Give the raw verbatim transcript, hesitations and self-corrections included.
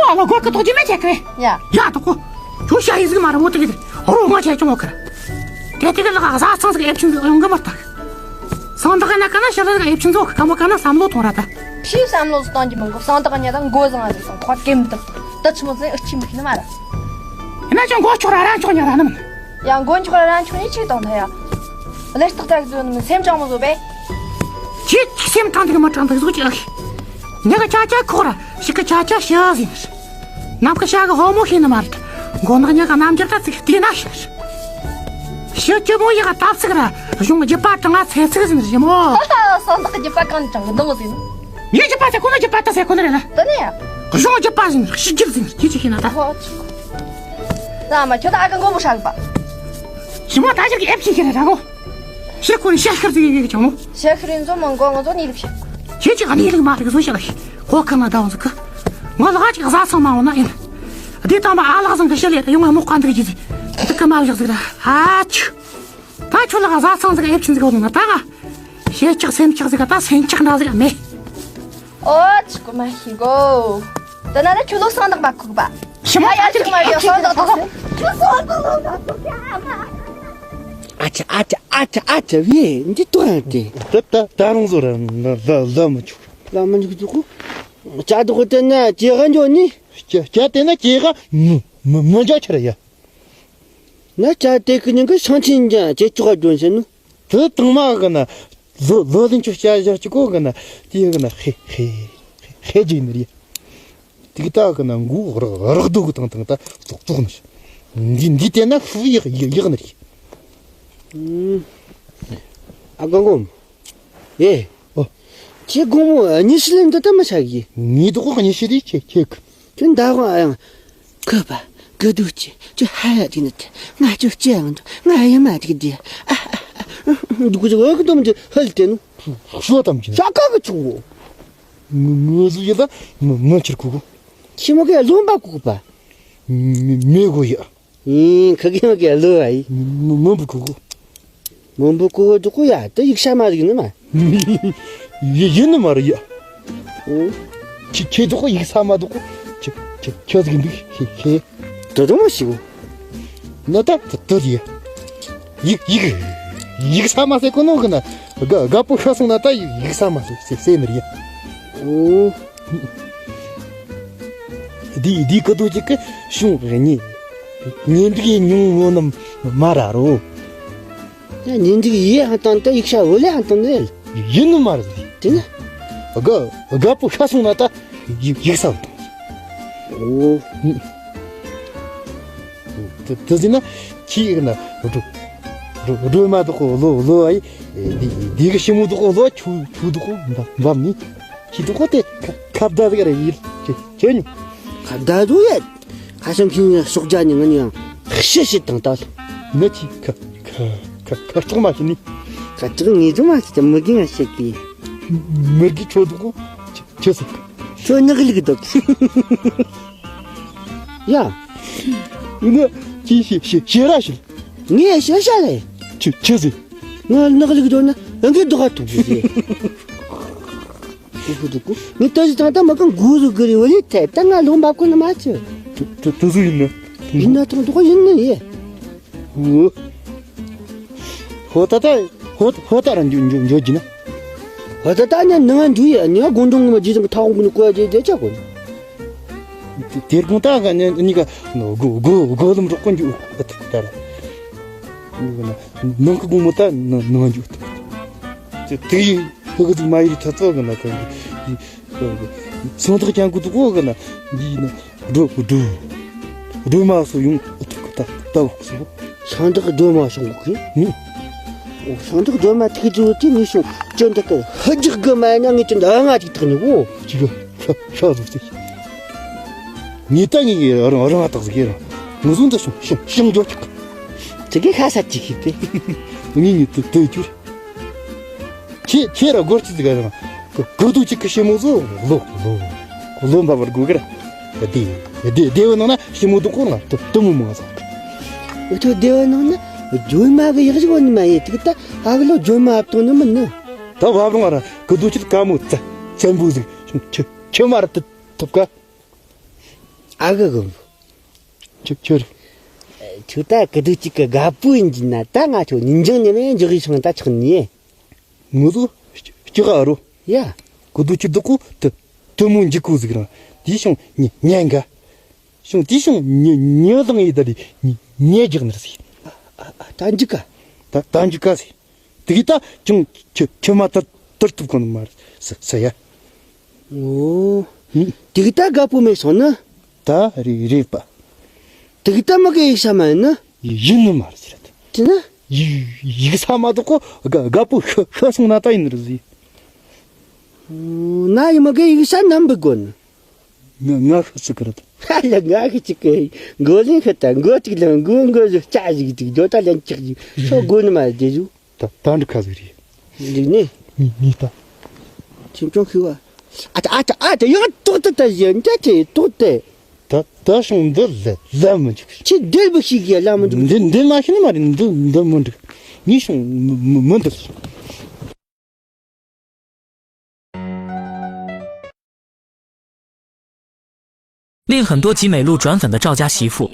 ཨ་བ་གོ་གི་ཐོག་ཅི་མ་ཆེ་གི། ཡ། ཡ་ཐོག་གོ། ཁྱོད་ཤ་ཡི་ཟིག་མ་ར་མོ་དེ་གི། རོ་ང་ཆེ་ཅུང་གི། དེ་དེ་གི་ལ་ག་བཟའ་ཚང་ཟིག་ཨེབ་ཆིན་ཟིག་ཡོང་གི་མ་ཐག། སང་དག་ན་ག་ན་ཤ་ལ་ཟིག་ཨེབ་ཆིན་ཟོ་གི་ཀ་མོ་ག་ན་བསམ་བློ་ཐོང་ར་ད། ཕྱིའི་བསམ་བློ་ཟིག་གཏོང་རྒྱུ་མིན་གོ། སང་དག་ཉ་ད་མགོ་བཟང་ར་ཟིག་སང་ཁོ་ཀེམ་དག་ད་ཆི་མོ་ཟིག་ཨ་ཆི་མི་ཤེས་ནི་མ་ར། ཡིན་ན་ཅང་མགོ་ཆོག་ར་ར་ཆོག་ཉ་ར་ནི་མིན། ཡང་མགོ་མཆོག་ར་ར་མཆོག་ནི་ཆིག་དང་ད་ཡ། ལས་རྟགས་ད་གི་ཟོ་ནི་མིན་སེམས་ཅང་མོ་ཟོ་བས། ཁྱེད་ཀྱི་སེམས་དྲང་དེ་གི་མ་དྲང་དེ་གི་ཟོ་ཅི་ཨ་ཁི། ཉ་ག་ཅ་ཅ་ཁོག་ར་ཤི་གི་ཅ་ཅ་ཤི་ཨ་ཟིན། ནམ་གི་ཤ་གི་ཧོ་མོ་ཤེས་ནི་མ་རེད། མགོ་ནག་ཉ་ག་རྣམ་འགྱུར་ད་ཙིག་བལྟས་ན་ཤེས། ཤི་ཅི་མོ་ཡི་ག་ཏབ་ཙིག་ར་གཞུང་རྒྱུད་པ་དྲང་ང་ཚེ་ཙིག་ཟིན་རི་མོ། སང་དག་རྒྱུད་པ་གང་དྲང་གི་འདང་ཟིན། ངའི་རྒྱུད་པ་ཟེར་ཁོ་ན་རྒྱུད་པ་ད་ཟེར་ཁོ་ན་རེད་ལ། ད་ནི་ཡ། གཞུང་རྒྱུད་པ་ཟིན་ཤི་རྒྱུད་ཟིན་ཁྱེད་ཅི་ཤེས་ན་ད། ཧོ་ཆི། ད་མ་ཁྱོད་ད་ཨ་ག་མགོ་མོ་ཧྲག་པ། ཞི་མོ་ད་ཅིག་ཨེབ་ཤེས་ཤེས་ར་གོ། ཤི་ཁོ་ནི་ཤ་ཤར་ཟིག་ཡི་གི་ཅང་མོ། ཤ་ཤར་ཡིན་ཟོ་མང་གོ་ང་ཚོ་ནི་ལུག་ཤི། ཁྱེད་ཅི་ག་ནི་ལུག་མ་རིག་ཟོ་ཤ་ལ་ཤི། གོ་ཁ་ན་ད་འོང་ཟིག་གི། ང་ལ་ཅིག་བཟའ་ཚང་མ་འོང་ན་ཡིན། དེ་དང་མ་ཨ་ལགས་བཟང་གི་ཤི་ལེ་ཡོང་ང་མོ་ཀ་འདུག་གི་ཟིག། དུ་ཀ་མ་བཞག་ཟིག་ར་ཨ་ཆུ། ད་ཁྱོད་ལ་བཟའ་ཚང་ཟིག་ཨེབ་ཆིན་ཟིག་ཡོད་ན་ད་ག། ཤེས་ཆག་སེམས་ཆག་ཟིག་ད་སེམས་ཆག་འདྲ་ཟིག་མེད། ཨོ་ཆི་གོ་མ་ཤི་གོ། ད་ན་ད་ཁྱོད་ལོ་སང་དག་མ་ཁུག་པ། ཤི་མ་ཡ་ཡ་ཆི་གོ་མ་ཡ་སང་དག་དག་ཟིག། ཁྱོད་སང་དག་ལོ་ན་ཁུག་ཡ་མ། ཨ་ཅ་ཨ་ཅ་ཨ་ཅ་ཨ་ཅ་བེ་འདི་ཏོ་ཡང་ཏེ། ད་ད་ད་རུང་ཟོ་ར་ལ་ལ་ལ་མི་ཆུག་ལ་མི་ཆུག་ཏུ་གོ། ཅ་དོ་གོ་ཏེ་ན་ཅི་ག་འཇོ་ནི། ཅ་ཅ་ཏེ་ན་ཅི་ག་མི་མི་མི་འཇོ་ཆི་ར་ཡ། ན་ཅ་དེ་གི་ཉིན་གི་ཤང་ཆིན་ཅ་ཅེ་ཅོག་ག་ཇོན་ཟེར་ནོ། དེ་དང་མ་གི་ན་ལོ་ལོ་ལིན་ཆོ་ཤ་ཞག་ཅིག་གོ་གི་ན་དེ་གི་ན་ཧེ་ཧེ་ཧེ་ཧེ་ཇི་ནི་རེད། དེ་གི་ད་གི་ན་མགོ་རག་རག་རྡོ་གི་དང་དང་ད་ཙོག་ཙོག་ནི། འདི་འདི་དེ་ན་ཧུ་ཡག་ཡག་ཡག་ནི་རེད། ཨ་ག་གོ། ཨེ། ཨོ། ཁྱེད་དགོང་མོ་གཉིད་སད་ལེན་འདི་ལྟ་མི་ཆགས་གི། ངའི་དོགས་གཉིད་སད་དེ་ཁྱེད་ཁྱེད་གི། ཁྱོད་ད་དགོང་ཨ་ཡང་། ཁོ་པ། གི་དུ་ཅི་ཅི་ཧ་ཡ་དེ་ནི་དེ་ང་ཅི་ཅི་ཡང་འདུག་ང་ཡ་མ་དེ་གི་དེ། ཨ་ཨ་ཨ། འདུག་གི་ཅི་འོ་གི་དོམ་དེ་ཧལ་དེ་ནོ། ཤོ་དམ་གྱི་ཤ་ཀ་གི་ཆུ་བོ། ངུ་ངུ་ཟུ་ཡི་ད་མི་མི་ཁྱེར་ཁུ་གུ། ཁྱི་མོ་གི་ལོན་པ་ཁུ་གུ་པ། མི་མི་གོ་ཡ། ཨིན། ཁ་གི་མ་གི་ལོ་ཨི། མི་མི་བུ་ཁུ་གུ། མི་བུ་ཁུ་གུ་དུ་ཁུ་ཡ་ད་ཡིག་ཤ་མ་ཟིག་ནི་མ། ཡི་ཡིན་ནི་མ་རེད་ཡ། ཨོ། ཁྱེད་ཁྱེད་དུ་ཁུ་ཡིག་ས་མ་དུ་ཁུ། ཁྱེད་ཁྱེད་ཁྱེད་ཟིག་འདུག་ཁྱེད་ཁྱེད། དུ་དུ་མ་ཤི་གུ། ན་ད་དུ་དུ་ཡི། ཡིག་ཡིག་ཡིག་ས་མ་ཟེར་གོ་ནོ་གི་ན། དགའ་དགའ་པོ་ཤ་སོང་ན་ད་ཡིག་ཡིག་ས་མ་ཟེར་ཟེར་ཟེར་ནི་རེད་ཡ། ཨོ། འདི་འདི་ཀ་དོ་ཅིག་གི་ཤོང་གི་ཉེ། ཉེ་འདི་ཉུང་ངོ་ནམ་མ་ར་རོ། ཉེ་འདི་ཡེ་ཧང་ཏང་ད་ཡིག་ཤ་བོ་ལེ་ཧང་ཏང་ནེ། ཡིན་ནི་མ་རེད། དེ་ན། དགའ་དགའ་པོ་ཤ་སོང་ན་ད་ཡིག་ཡིག་ས་བཏང་། ཨོ། དེ་དེ་ཟིན་ན་ཁྱི་ཡིག་ན་སྒྲོལ་སྒྲོལ་མ་དོ་ལོ་ལོ་ཨི། འདི་འདི་གི་ཞི་མོ་དོ་ལོ་ཆུ་ཆུ་དོ་འབབ་ནི། ཁྱི་དོ་དེ་ཁ་ཁ་བརྡ་ཟིག་རེད་ཡིན། ཁྱེད་ཁྱེད་ཉོ། ཁ་བརྡ་དོ་ཡ། ཁ་སང་ཁྱི་ངའི་སྲོག་རྒྱ་ནི་ང་ནི་ཡང་ཤི་ཤི་དང་ལྟ། ནི་ཁྱི་ཁ་ཁ་ཁ་ཁ་ཐོག་མ་ཤི་ནི། ཁ་ཐོག་ངེས་དོ་མ་ཤི་ད་མི་གི་ང་ཤི་གི། མི་གི་ཆོ་དོ་ཁྱེད་ཁྱེད་སོ། ཁྱོད་ནག་ལིག་འདུག་ཡ། ངས་ཅི་ཞེ་ཞེ་ཞེ་ར་ཞེ། ངས་ཞེ་ཞ་ལེ། ཆི་ཆི་ཟེ། ང་ནག་ལིག་འདུག་ན་ཨང་གི་འདུག་ག་ཐུག་ཟེ། ཁུ་ཁུ་འདུག་གུ། ངས་ཏོ་ཟི་དང་ད་མ་གང་གུ་རུ་གུ་རི་བ་ལི་ཐེ་ད་ང་ལོང་འབབ་གོ་ནི་མ་ཆི། ཏོ་ཏོ་ཏོ་ཟི་ཡིན་ན། ཡིན་ན་ཐང་འདུག་ག་ཡིན་ནི་ཡེ། ཨོ། ཧོ་ད་ད་ཧོ་ཧོ་ད་ར་འཇུ་འཇུ་འཇུ་གི་ན། ཧོ་ད་ད་ནི་ནང་འཇུ་ཡ་ནི་གོང་དྲུང་མ་ཇི་ཙམ་ཐག་གོང་ནི་ཀོ་ཡ་ཇེ་ཇེ་ཆ་གོ་ནི། དེ་དེར་གོང་ད་ག་ནི་ནི་ག་ནོ་གོ་གོ་གོ་ལམ་རོགས་གོ་འཇུ་ཨ་ཐུག་ད་ར། ནང་གི་གོང་མ་ད་ནང་ནང་འཇུ་ཐུག་དེ་དེ་ཡི་ཧ་གི་ཟིག་མ་ཡི་ཐ་ཚོ་གི་ན་ཁ་གི། སང་ཐག་ཅན་གུ་དུ་གོ་གི་ན་འདི་ན་སྒྲོལ་སྒྲོལ་སྒྲོལ་མ་སུ་ཡོང་ཨུ་ཐུག་ད་ད་གོ་སུ། སང་ཐག་སྒྲོལ་མ་སོང་གོ་གི། ཨོ་སང་ཐག་སྒྲོལ་མ་ཐུག་ཅུ་ཅི་ནི་སོང་ཅན་ད་ཀ་ཧ་ཇག་གི་མ་ཡ་ན་ངི་ཅན་ད་ང་ཅིག་ཐག་ནི་གོ། ཅི་ག་ཤ་ཤ་ཟུག་སི། ངི་ད་ངི་རང་རང་ཨ་ཐག་ཟིག་གི་རང་ངི་ཟུང་ད་སོང་ཤང་ཤང་ཇོ་ཅིག་དེ་གི་ཤ་ས་ཅིག་གི་པེ། ངི་ངི་དུ་དུ་ཅུ། ཁྱེད་ཁྱེད་ར་སྒོར་ཅི་ཟིག་ག་རང་ག་ག་དུ་ཅིག་གི་ཞི་མོ་ཟོ་ལོ་ལོ་ལོ་འབབ་བར་དགོས་གི་ར། དེ་དེ་སྡེ་བའི་ནང་ན་ཞི་མོ་དུ་ཁོ་ན་དུ་དུ་མོ་མང་ཟ། འུ་ཐུ་སྡེ་བའི་ནང་ན་ཇོན་མ་གི་ཡག་ཞིག་བ་ནི་མ་ཡེ་ཏིག་ད་ཨ་གི་ལོ་ཇོན་མ་ཨ་བཏང་ནི་མིན་ནི། ད་བབ་རུང་ཨ་ར་ག་དུ་ཅིག་ཀ་མོ་ཙ་ཙན་བུ་ཟིག་ཆུ་ཆུ་མ་ར་དུ་ཐུབ་ཀ། ཨ་གི་གི། ཁྱོད་ཁྱོད། ཁྱོད་ད་གི་དུ་གཅིག་གི་དགའ་པོ་ཡིན་གྱི་ན། ད་ང་ཁྱོད་ཉིན་འགྱངས་ནས་མེད་འཇོག་གི་སོང་། ད་ཆགས་ནི། ངུ་ཟོ་ཅི་ག་རོ། ཡ། གི་དུ་ཅི་འདུག་གོ། དུ་དུ་མོ་འཇིག་གོ་ཟིག་རང་དེ་བྱུང་ཉེ་ཉེ་འགའ། བྱུང་དེ་བྱུང་ཉེ་ཉེ་དང་ཡི་ད་དེ་ཉེ་ཉེ་རྒྱག་ནི་རེད་ཟིག། ཨ་ཨ་ད་འཇིག་ག། ད་ད་འཇིག་ག་ཟིག། དེ་གི་ད་ཅུང་ཁྱི་ཁྱི་མ་ཏར་ཏར་ཐུབ་གོ་ནི་མ་རེད་ཟེར་ཟེར་ཡ། ཨོ། ཧུམ། དེ་གི་ད་དགའ་པོ་མེད་སོང་ནི། ད་རེད་རེད་པ། དེ་གི་ད་མ་གི་ཡིག་ས་མ་ཡིན་ནི། ཡིན་ནི་མ་རེད་ཟེར་ད། དེ་ན། ཡིག་ཡིག་ས་མ་གཏོགས་གོ་དགའ་དགའ་པོ་ཤི་ཤི་སོང་ན་ད་ཡིན་ནི་རེད་ཟེར། ཨོ། ན་ཡི་མ་གི་ཡིག་ས་ནམ་བུ་གོ་ནི། ང་ང་ཤི་ཚིག་གི་རེད། ཧ་ལ་ང་ཤི་ཚིག་གི། མགོ་ལེན་ཤི་ད། མགོ་གཅིག་ལ་མགོ་མགོ་ཟུ་ལྕགས་ཟིག་ཅིག་ཇོ་ད་ལན་ཅིག་ཅིག་ཤོ་དགོ་ནི་མ་རེད་དེ་ཟུ། ད་ད་འདྲ་ཁ་ཟིག་རེད། འདུག་ནི། ནི་ནི་ད། ཁྱིམ་ཚང་ཤི་བ། ཨ་ད་ཨ་ད་ཨ་ད་ཡང་ཏོག་ཏ་ད་ཡ་འདྲ་དེ་ཏོག་ཏེ། ད་ད་ཤིང་འདི་ལ་ལ་མི་འཇུག། ཁྱི་འདིར་བུ་ཞིག་ཡ་ལ་མི་འཇུག། འདི་འདི་མ་ཤི་ནི་མ་རེད། འདི་འདི་མི་འགྲིག། ངས་ཤིང་མི་མི་མི་འདིར། 令很多集美露转粉的赵家媳妇